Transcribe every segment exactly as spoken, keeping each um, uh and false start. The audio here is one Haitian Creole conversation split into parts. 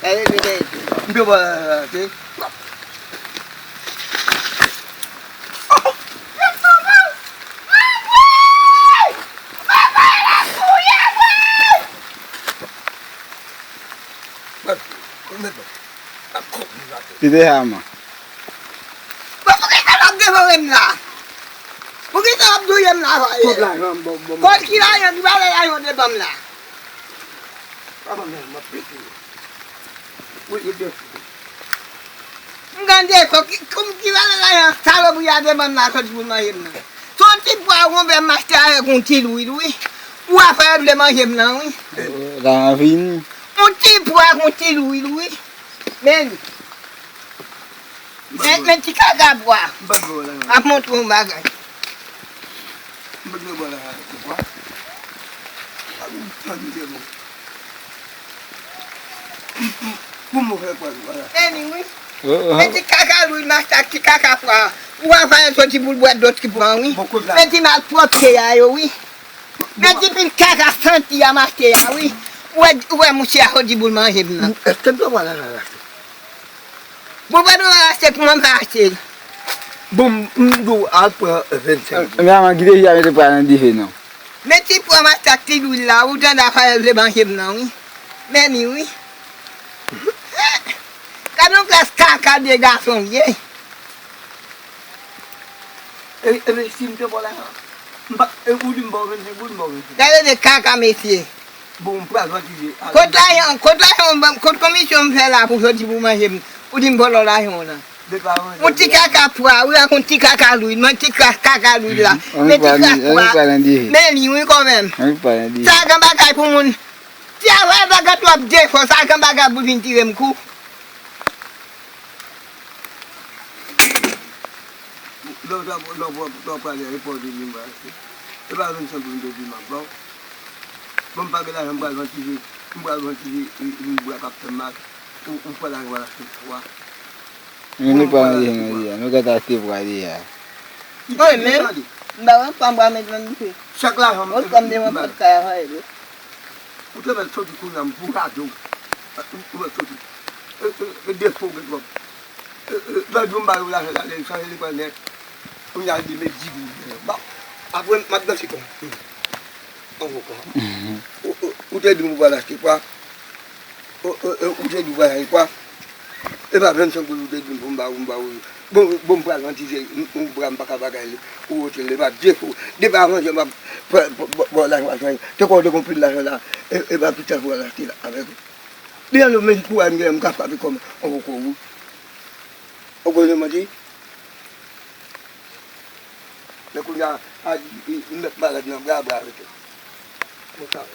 Gade, gade. M te ba la, la, te. Li te haman. Bon, poukisa w ap devore m la? Poukisa w ap touye m la, Fayèl? Kot lajan m, bon, bon, bon. Kot ki lajan? Ki valè lajan w te ban m la? Pa ban m lajan, m ap pete. Wi, wi, byen. M gade, ki, ki, ki valè lajan salopri a te ban m la, soti pou l manje m nan? Se yon ti pwa konpè m achte avèk yon ti lwil, wi. Ou a fè vle manje m nan, wi. Lajan vini. Yon ti pwa ak yon ti lwil, wi. Men li. Men, men ti kaka pwa. M pa t vle wè la. Ap montre yon bagay. M pa t vle wè la, pwa. A, m pa t vle wè. Pou m fè pwa, vwala. Men li, wi. Oh, oh. Men ti kaka lwil m achte ak ti kaka pwa. Ou a fè soti pou l bwè dlo ti pwa, wi. Bon, kote la? Men ti malpwòpte a yo, wi. Men ti pil kaka santi a m achte a, wi. Ou wè, ou wè mouche a soti pou l manje m nan. Èske m dwe wè la, la, la? Bon, pa nou achte, kouman m fè achte l? Bon, m, m di w al pran vennsenk goud. Men manman, kite fi a mete pwa nan dife, non. Men ti pwa m achte ak ti lwil la, ou tande afè l vle manje m nan, wi. Men li, wi. Gade yon klas kaka de gason l ye. E, e, men si m te ba w lajan, m pa, e, ou di m ba w vennsenk goud, m ba w vennsenk. Gade de kaka, mesye. Bon, m pral vantize. Kot lajan, kot lajan, kot komisyon m fè la pou soti pou manje m? Ou di m vòlò lajan w nan. Yon ti kaka pwa, wi, ak yon ti kaka lwil, men ti kaka lwil la. Men ti kaka pwa. Men li, wi, kanmenm. Sa gen bagay pou moun. Ti a wè bagay twòp defo, sa gen bagay pou vin tire m kou. Lè w t ap, lè w t ap, lè w prale repòte li, m pa achte. E pa vennsenk goud m te di m ap ba w. Bon, m pa gen lajan, m pral vantize, m pral vantize, e, e, bwa k ap fè m mal. Ou, ou pran lajan w al achte pwa. Men nou pa nan jèn nan li a, nou gentan achte pwa li a. Mwen menm, m pa wè pwa m pral met nan dife. Chak lajan m, m, m, m, m, Ou te mèt soti kounye a, m pou rado. Ou, ou mèt soti. E, e, e defo gen twòp. E, e, lòt jou m ba yo lajan la, li chanje li pran nèt. Kounye a li met di goud. Bon, apre m ap danse kon. Anvoka. Ou, ou, ou te di m ou pral achte pwa. Ou, ou, ou, ou te di w pral achte pwa. E pa vennsenk goud ou te di m pou m ba ou, m ba ou. Bon, bon, m pral vantize, m, m, bra m pa ka bagay li. Ou wote l, e pa defo. Depi avan yè m ap fè, ba w lajan w al jwenn. Te kwè w te gon pil lajan la, e, e pa pita pou w al achte la avèk ou. Li ann menm kouraj m genyen, m ka frape kò m anwo kou ou. Ou konnen manti? Men kounye a, a, li, li, li mèt malad nan bra, bra rete. Bon, sa.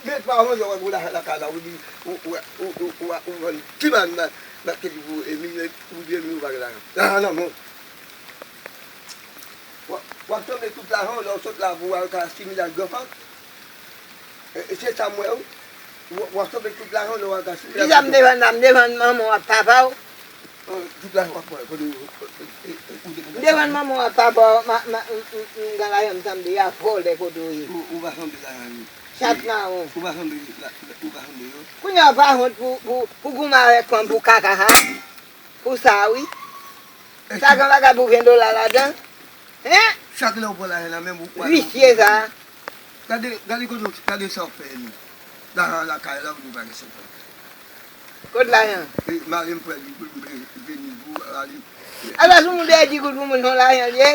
Men pa yon jan wè pou lajan lakay la, ou di, ou, ou, ou vann ti bann nan, nan kèk jou, e milyon, ou di milyon pa gen lajan. Lajan nan men w. W ap, w ap sanble tout lajan w, lè w sot la pou w al ka asimile ak granfan. E, e se sa m wè, wi. W, w ap sanble tout lajan w, lè w al ka asimile ak granfan. Kisa m te vann la? M te vann manman w ak papa w. Tout lajan w ap pran, kote w, e, e, ou te konn fè sa? M te vann manman w ak papa w, ma, ma, m, m, m, m, gen lajan m sanble a vòlè kote w ye. Ou, ou pa sanble lajan yo. Chat mawon. Ou pa sanble la, ou pa sanble yo. Kounye a w pa wont pou, pou, pou goumen avèk fanm pou kaka sa? Pou sa, wi. Sa gen bagay pou ven dola ladan? Hein? Chak lè w pran lajan nan men m, ou pral. Visye sa. Gade, gade kote w, gade sa w fè li. Lajan lakay la, ou di w pa gen sèt an. Kot lajan? E, mari m pran di goud, m vini pou, ale. Ala sou moun dèyè di goud pou moun, se yon lajan l ye?